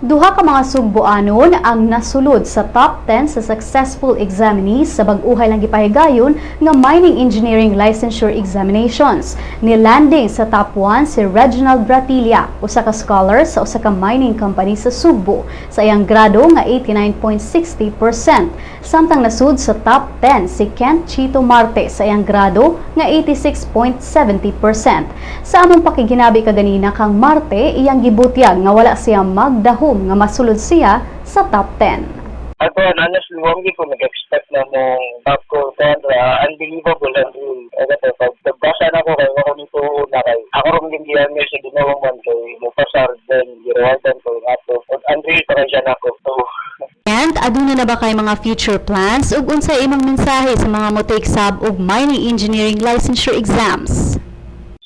Duha ka mga Sugboanon ang nasulod sa top 10 sa successful examinees sa bag-uhay lang gipahigayon nga Mining Engineering Licensure Examinations. Ni-landing sa top 1 si Reginald Bratilla, usa ka scholar sa usa ka mining company sa Sugbo, sa iyang grado nga 89.60%. Samtang nasud sa top 10 si Kent Chito Marte sa iyang grado nga 86.70%. Sa among pakiginabi kaganina kang Marte, iyang gibutyag nga wala siya magdahom nga masulod siya sa top 10. Ako, honestly, wa ko nag-expect na mong top ko, kontra, unbelievable, unreal. Ay, kato, pag pagbasa na ko, kay ako nito una kay, ako rin din giyan sa Ginoo man kay mupasar, then girewardan ko yung ato. Unreal pa kay siya nako. So, And aduna na ba kay mga future plans ug unsay imong mensahe sa mga mo take sab og mining engineering licensure exams?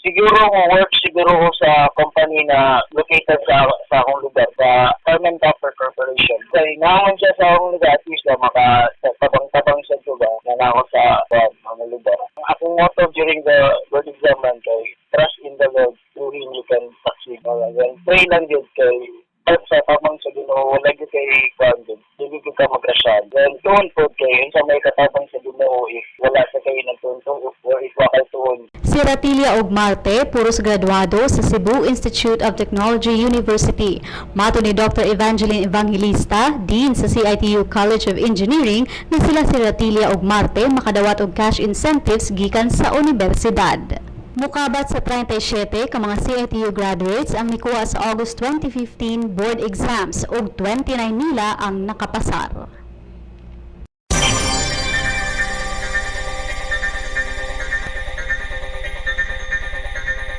Siguro mo work siguro ko sa company na located sa akong lugar, sa Carmen Copper Corporation. Kay naman siya sa akong lugar, at least na maka tabang-tabang sa ba na nako sa mga lugar. Ang akong motto during the board exam man kay trust in the Lord, through Him you can succeed. Then pray lang jud kay sa tabang sa Ginoo, wala gyud kay kuan jud. Dili gyud ka magrasyan. Then tuon pod kay unsa may katabang sa Ginoo if wala sa kay nagtuon or if wa kay tuon. Si Ratilia og Marte, puros graduado sa Cebu Institute of Technology University. Mato ni Dr. Evangeline Evangelista, Dean sa CITU College of Engineering, na sila si Ratilia og Marte makadawat og cash incentives gikan sa universidad. Mukabat sa 37 ka mga CITU graduates ang nikuha sa August 2015 board exams ug 29 nila ang nakapasar.